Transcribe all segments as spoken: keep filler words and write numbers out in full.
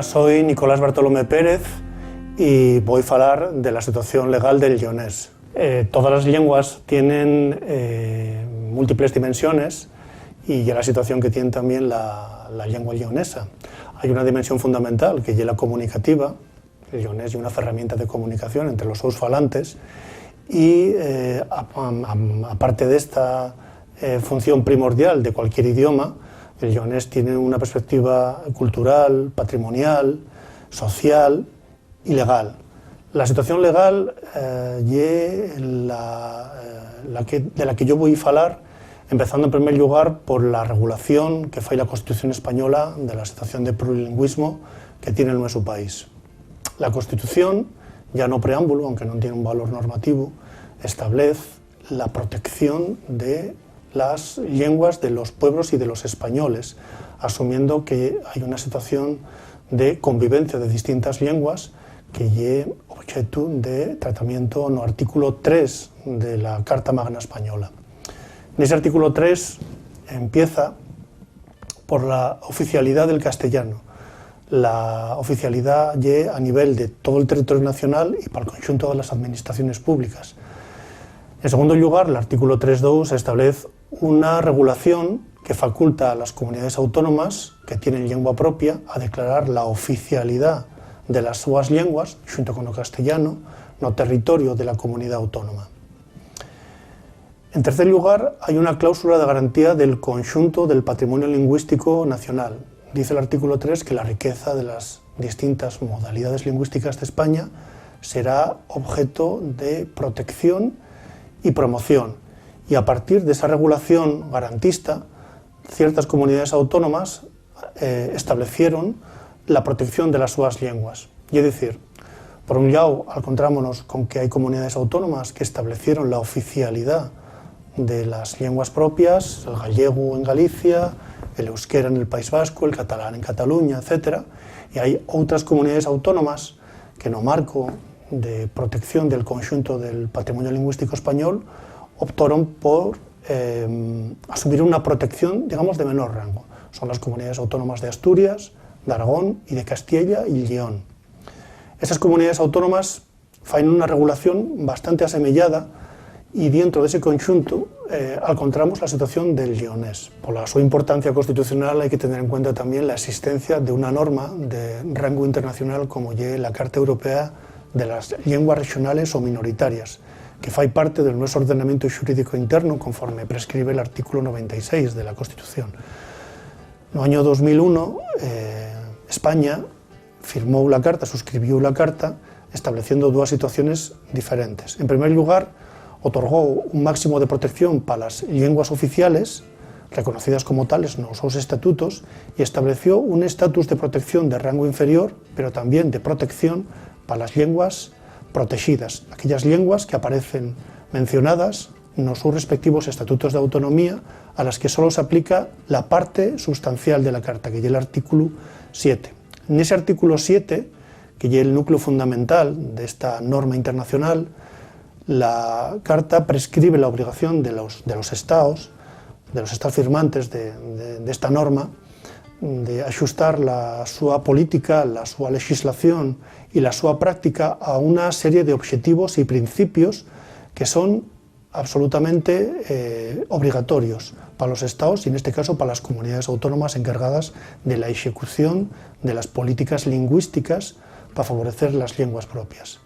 Soi Nicolás Bartolomé Pérez y voi falar de la situación legal del lleonés. Eh, todas las llenguas tienen, eh, múltiples dimensiones y ye la situación que tien tamién la, la llengua lleonesa. Hai una dimensión fundamental, que ye la comunicativa. El lleonés ye una ferramienta de comunicación entre los sos falantes y, eh, a-, a-, a-, aparte d'esta, eh, función primordial de cualquier idioma, el lleonés tiene una perspectiva cultural, patrimonial, social y legal. La situación legal, eh, ye la, eh, la que, de la que yo voi falar, empezando en primer llugar por la regulación que fai la Constitución española de la situación de plurilingüismo que tiene el nuesu país. La Constitución, ya no preámbulo, aunque non tiene un valor normativo, establez la protección de las llenguas de los pueblos y de los españoles, asumiendo que hai una situación de convivencia de distintas llenguas que ye obxetu de tratamiento no artículo tres de la Carta Magna Española. Nese artículo tres empieza por la oficialidá del castellano. La oficialidá ye a nivel de todo el territorio nacional y pal conxunto de las administraciones públicas. En segundo llugar, l'artículo tres dos establez una regulación que faculta a las comunidaes autónomas que tienen llengua propia a declarar la oficialidá de las súas llenguas, xunto con o castellano, no territorio de la comunidá autónoma. En tercer llugar, hai una cláusula de garantía del conxunto del patrimonio lingüístico nacional. Dice l'artículo tres que la riqueza de las distintas modalidades lingüísticas d'España será objeto de protección y promoción. Y a partir d'esa regulación garantista, ciertas comunidaes autónomas, eh, establecieron la protección de las súas llenguas. Ye dicir, por un llau, alcontrámonos con que hai comunidaes autónomas que establecieron la oficialidá de las llenguas propias, el gallegu en Galicia, el euskera en el País Vasco, el catalán en Cataluña, etcétera. Y hai outras comunidaes autónomas que, no marco de protección del conxunto del patrimonio lingüístico español, optoron por, eh, asumir una protección, digamos, de menor rango. Son las comunidades autónomas de Asturias, d'Aragón y de Castiella y Lleón. Esas comunidades autónomas faen una regulación bastante asemeyada y, dientro d'ese conxuntu, eh, alcontramos la situación del lleonés. Pola so importancia constitucional hai que tener en cuenta tamién la existencia d'una norma de rangu internacional como ye la Carta Europea de las Llenguas Rexonales o Minoritarias, que fai parte del nueso ordenamientu xurídico interno conforme prescribe l'artículo noventa y seis de la Constitución. No año dos mil uno, eh, España firmó la carta, suscribió la carta, estableciendo dos situaciones diferentes. En primer lugar, otorgó un máximo de protección pa las llenguas oficiales, reconocidas como tales nos sos estatutos, y estableció un estatus de protección de rango inferior, pero también de protección pa las llenguas protexidas, aquellas llenguas que aparecen mencionadas nos sus respectivos estatutos d'autonomía, a las que solo s'aplica la parte sustancial de la Carta, que ye l'artículu siete. Nese artículu siete, que ye el núcleu fundamental d'esta norma internacional, la Carta prescribe la obligación de los, de los Estaos, de los Estaos firmantes de, de, d'esta norma, de axustar la súa política, la súa lexislación y la súa práctica a una serie de obxetivos y principios que son absolutamente, eh, obligatorios pa los Estaos y, neste caso, pa las comunidaes autónomas encargadas de la execución de las políticas lingüísticas pa favorecer las llenguas propias.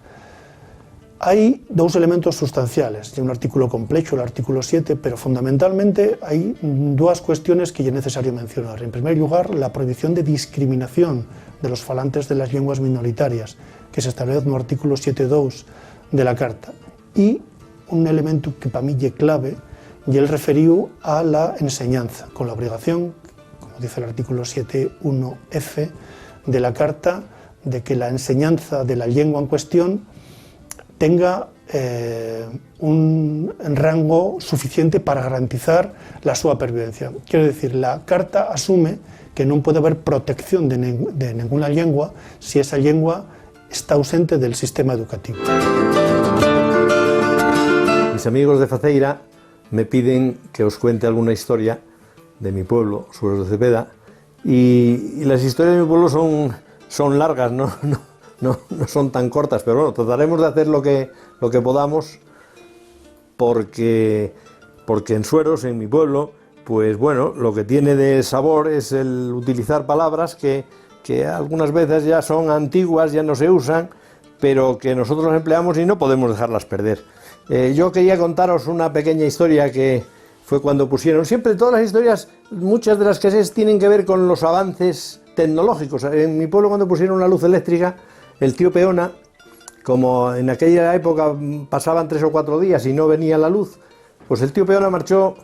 Hai dous elementos sustanciales, ye un artículo complexo, l'artículo siete, pero fundamentalmente hai dúas cuestiones que ye necesario mencionar. En primer llugar, la prohibición de discriminación de los falantes de las llenguas minoritarias, que s'establez no artículo siete dos de la Carta. Y un elementu que pa mí ye clave ye'l referíu a la enseñanza, con la obligación, como dice l'artículo siete uno F de la Carta, de que la enseñanza de la llengua en cuestión tenga, eh, un rango suficiente para garantizar la súa pervivencia. Quiero decir, la Carta asume que non puede haber protección de nin-, de ninguna llengua si esa llengua está ausente del sistema educativo. Mis amigos de Faceira me piden que os cuente alguna historia de mi pueblo, Suelos de Cepeda, y, y las historias de mi pueblo son, son largas, no, no, no, no son tan cortas, pero bueno, trataremos de hacer lo que, lo que podamos porque, porque en Sueros, en mi pueblo, pues bueno, lo que tiene de sabor es el utilizar palabras que, que algunas veces ya son antiguas, ya no se usan, pero que nosotros las empleamos y no podemos dejarlas perder. Eh, yo quería contaros una pequeña historia que fue cuando pusieron, siempre todas las historias, muchas de las que se tienen que ver con los avances tecnológicos. En mi pueblo, cuando pusieron la luz eléctrica, el tío Peona, como en aquella época, mm, pasaban tres o cuatro días y no venía la luz, pues el tío Peona marchó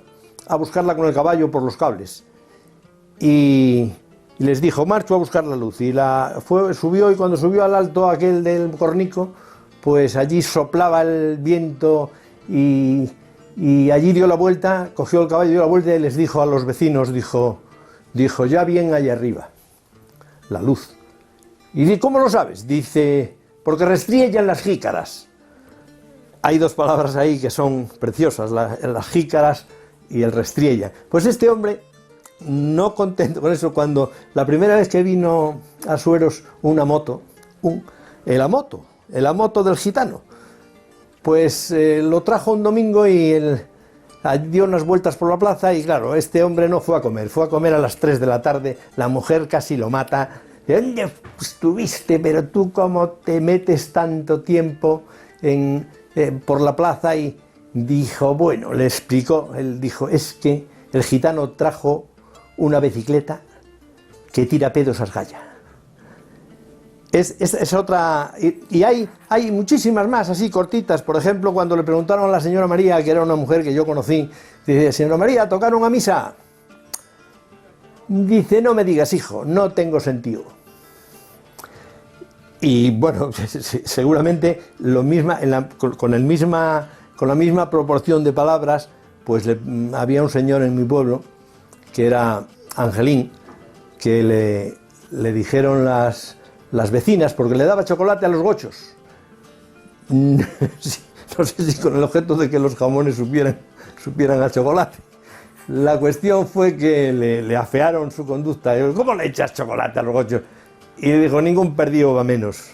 a buscarla con el caballo por los cables. Y, y les dijo: "Marcho a buscar la luz". Y la, fue, subió, y cuando subió al alto aquel del Cornico, pues allí soplaba el viento y, y allí dio la vuelta, cogió el caballo, dio la vuelta y les dijo a los vecinos, dijo, dijo: "Ya bien allá arriba la luz". Y di: "¿Cómo lo sabes?". Dice: "Porque restriellan las jícaras". Hay dos palabras ahí que son preciosas, la, las jícaras y el restriellan. Pues este hombre, no contento con eso, cuando la primera vez que vino a Sueros una moto, un, el amoto, el amoto del gitano, pues eh, lo trajo un domingo y él ah, dio unas vueltas por la plaza y, claro, este hombre no fue a comer, fue a comer a las tres de la tarde, la mujer casi lo mata. "¿Dónde estuviste? Pero tú cómo te metes tanto tiempo en, eh, por la plaza?". Y dijo, bueno, le explicó, él dijo: "Es que el gitano trajo una bicicleta que tira pedos a esgaya". Es, es, es otra, y, y hay, hay muchísimas más así cortitas. Por ejemplo, cuando le preguntaron a la señora María, que era una mujer que yo conocí, dice: "Señora María, ¿tocaron a misa?". Dice: "No me digas, hijo, no tengo sentido". Y bueno, se- se- seguramente lo misma, en la- con, con el misma, con la misma proporción de palabras, pues le- mm, había un señor en mi pueblo que era Angelín, que le, le dijeron las, las vecinas, porque le daba chocolate a los gochos. Sí, no sé si con el objeto de que los jamones supieran, supieran a chocolate. La cuestión fue que le, le afearon su conducta. Digo: "¿Cómo le echas chocolate a los gochos?". Y dijo: "Ningún perdío va menos".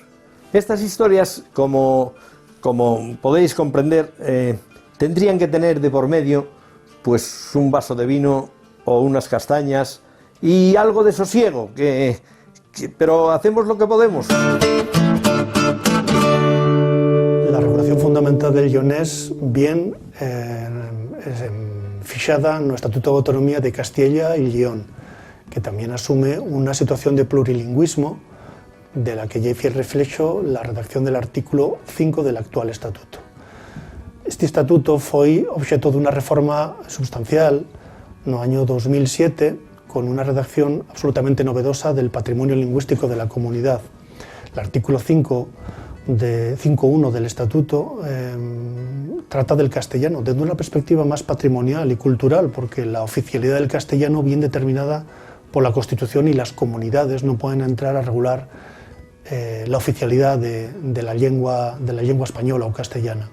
Estas historias, como, como podéis comprender, eh, tendrían que tener de por medio, pues, un vaso de vino o unas castañas y algo de sosiego, que, que- pero hacemos lo que podemos. La regulación fundamental del lleonés bien, eh, es, em, fixada no Estatuto de Autonomía de Castiella y Lleón, que también asume una situación de plurilingüismo de la que ye fiel reflexo la redacción del artículo cinco del actual estatuto. Este estatuto foi obxeto d'una reforma substancial no año dos mil siete, con una redacción absolutamente novedosa del patrimonio lingüístico de la comunidad. L'artículo cinco de, cinco uno del estatuto, em, trata del castellano desde una perspectiva más patrimonial y cultural, porque la oficialidad del castellano bien determinada por la Constitución y las comunidades no pueden entrar a regular, eh, la oficialidad de, de la lengua, de la lengua española o castellana.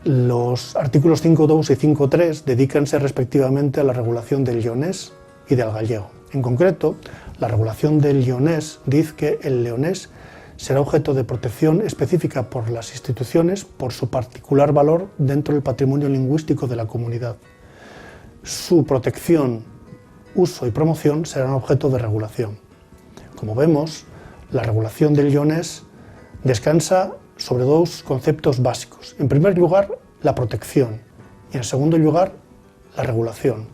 Los artículos cinco dos y cinco tres dedícanse respectivamente a la regulación del lleonés y del gallego. En concreto, la regulación del lleonés diz que el leonés será objeto de protección específica por las instituciones por su particular valor dentro del patrimonio lingüístico de la comunidad. Su protección, uso y promoción serán objeto de regulación. Como vemos, la regulación del lleonés descansa sobre dous conceptos básicos. En primer lugar, la protección y, en segundo lugar, la regulación.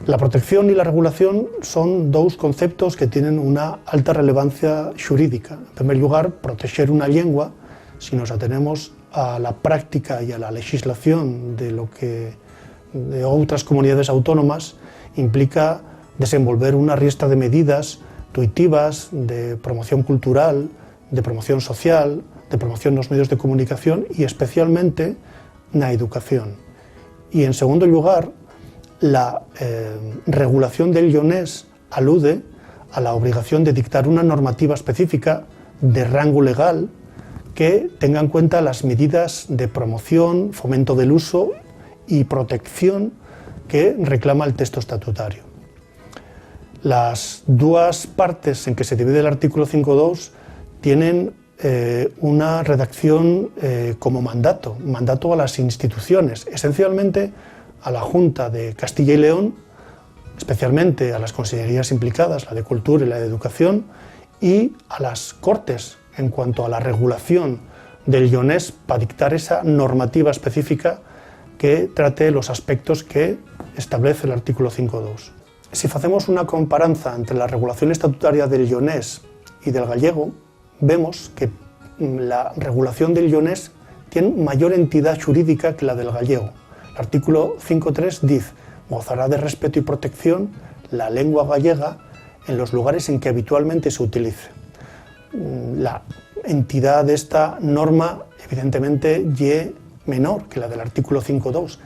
La protección y la regulación son dous conceptos que tienen una alta relevancia xurídica. En primer lugar, protexer una llengua, si nos atenemos a la práctica y a la legislación de lo que, de outras comunidades autónomas, implica desenvolver una riestra de medidas tuitivas de promoción cultural, de promoción social, de promoción nos medios de comunicación y especialmente na educación. Y, en segundo lugar, la, eh, regulación del lleonés alude a la obligación de dictar una normativa específica de rango legal que tenga en cuenta las medidas de promoción, fomento del uso y protección que reclama el texto estatutario. Las dúas partes en que se divide l'artículu cinco dos tienen, eh, una redacción, eh, como mandato, mandato a las instituciones, esencialmente a la Junta de Castilla y León, especialmente a las consellerías implicadas, la de Cultura y la de Educación, y a las Cortes, en cuanto a la regulación del lleonés pa dictar esa normativa específica que trate los aspectos que establece l'artículu cinco dos. Si facemos una comparanza entre la regulación estatutaria del lleonés y del gallego, vemos que, mm, la regulación del lleonés tien mayor entidá xurídica que la del gallego. L'artículu cinco tres diz: "Gozará de respetu y protección la lengua gallega en los lugares en que habitualmente se utilice". Mm, la entidá d'esta norma, evidentemente, ye menor que la del artículo cinco dos.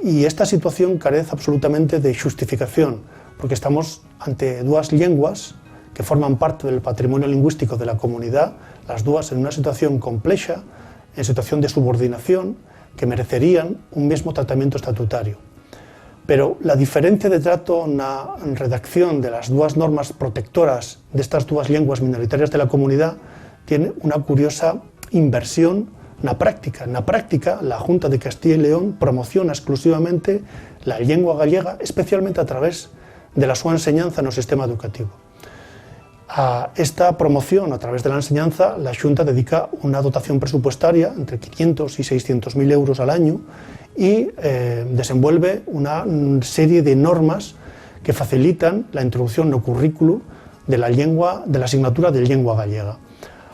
Y esta situación carece absolutamente de xustificación, porque estamos ante dúas llenguas que forman parte del patrimonio lingüístico de la comunidá, las dúas en una situación complexa, en situación de subordinación, que merecerían un mesmu tratamientu estatutario. Pero la diferencia de trato na redacción de las dúas normas protectoras d'estas dúas llenguas minoritarias de la comunidá tien una curiosa inversión na práctica. Na práctica, la Junta de Castilla y León promociona exclusivamente la llingua gallega, especialmente a través de la súa enseñanza no sistema educativo. A esta promoción, a través de la enseñanza, la Xunta dedica una dotación presupuestaria entre quinientos y seiscientos mil euros al añu y, eh, desenvuelve una serie de normas que facilitan la introducción no currículu de la llingua, de la asignatura de llingua gallega.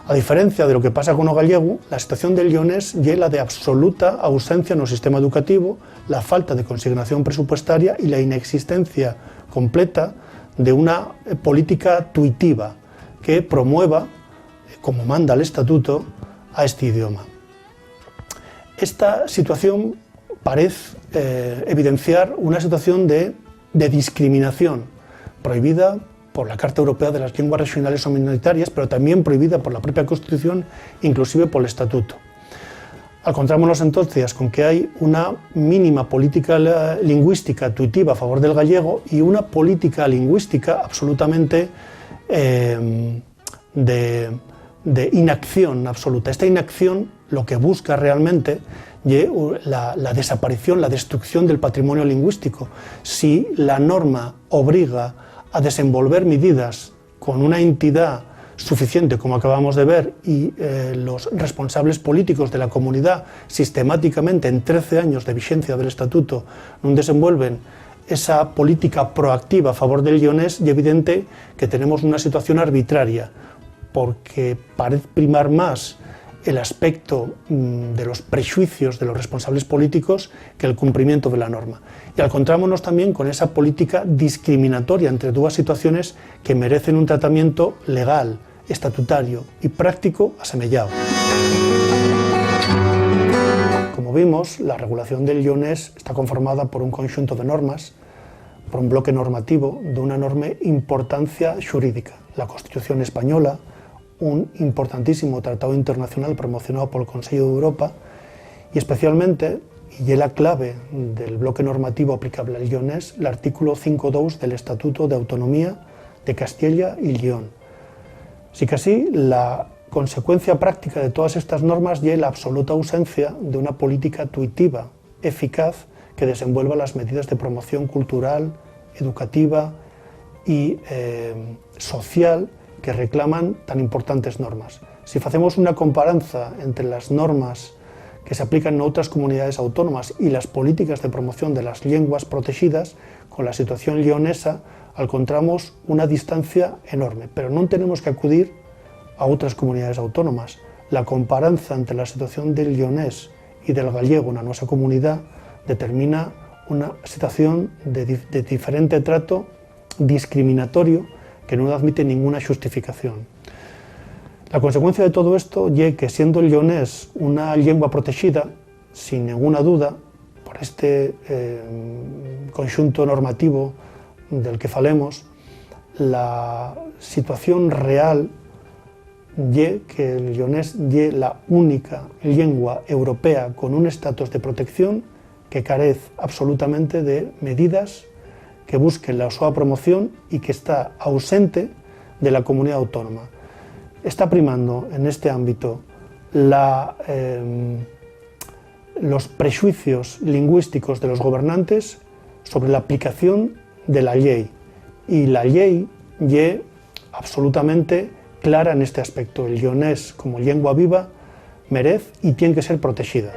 A diferencia de lo que pasa con o gallegu, la situación del lleonés ye la de absoluta ausencia no sistema educativo, la falta de consignación presupuestaria y la inexistencia completa de una, eh, política tuitiva que promueva, eh, como manda l'estatuto, a este idioma. Esta situación parez, eh, evidenciar una situación de, de discriminación prohibida por la Carta Europea de las Llenguas Rexonales o Minoritarias, pero tamién prohibida por la propia Constitución, inclusive pol Estatuto. Alcontrámonos entonces con que hai una mínima política la-, lingüística tuitiva a favor del gallego y una política lingüística absolutamente, eh, de, de inacción absoluta. Esta inacción lo que busca realmente ye u-, la, la desaparición, la destrucción del patrimonio lingüístico. Si la norma obriga a desenvolver medidas con una entidá suficiente, como acabamos de ver, y, eh, los responsables políticos de la comunidá sistemáticamente en trece años de vixencia del estatuto nun desenvuelven esa política proactiva a favor del lleonés, ye evidente que tenemos una situación arbitraria, porque parez primar más el aspecto, mm, de los prexuicios de los responsables políticos que el cumplimiento de la norma. Y alcontrámonos tamién con esa política discriminatoria entre dúas situaciones que merecen un tratamiento legal, estatutario y práctico asemeyao. Como vimos, la regulación del lleonés está conformada por un conxuntu de normas, por un bloque normativo d'una enorme importancia xurídica, la Constitución española, un importantísimo tratao internacional promocionao pol Conseyu d'Europa, y especialmente, y ye la clave del bloque normativo aplicable al lleonés, l'artículu cinco dos del Estatuto d'Autonomía de Castiella y Lleón. Sicasí, la consecuencia práctica de todas estas normas ye la absoluta ausencia d'una política tuitiva eficaz que desenvuelva las medidas de promoción cultural, educativa y, eh, social que reclaman tan importantes normas. Si facemos una comparanza entre las normas que se aplican en otras comunidades autónomas y las políticas de promoción de las llenguas protexidas con la situación lleonesa, alcontramos una distancia enorme, pero non tenemos que acudir a otras comunidades autónomas. La comparanza entre la situación del lleonés y del gallego na nuesa comunidá determina una situación de dif-, de diferente trato discriminatorio que nun admite ninguna xustificación. La consecuencia de todo esto ye que, siendo el lleonés una llingua protexida, sin ninguna duda, por este, eh, conxunto normativo del que falemos, la situación real ye que el lleonés ye la única llingua europea con un estatus de protección que carez absolutamente de medidas que busquen la súa promoción y que está ausente de la comunidá autónoma. Está primando en este ámbito la, em, los prexuicios lingüísticos de los gobernantes sobre la aplicación de la llei. Y la llei ye absolutamente clara en este aspecto. El lleonés, como lengua viva, merez y tien que ser protexida.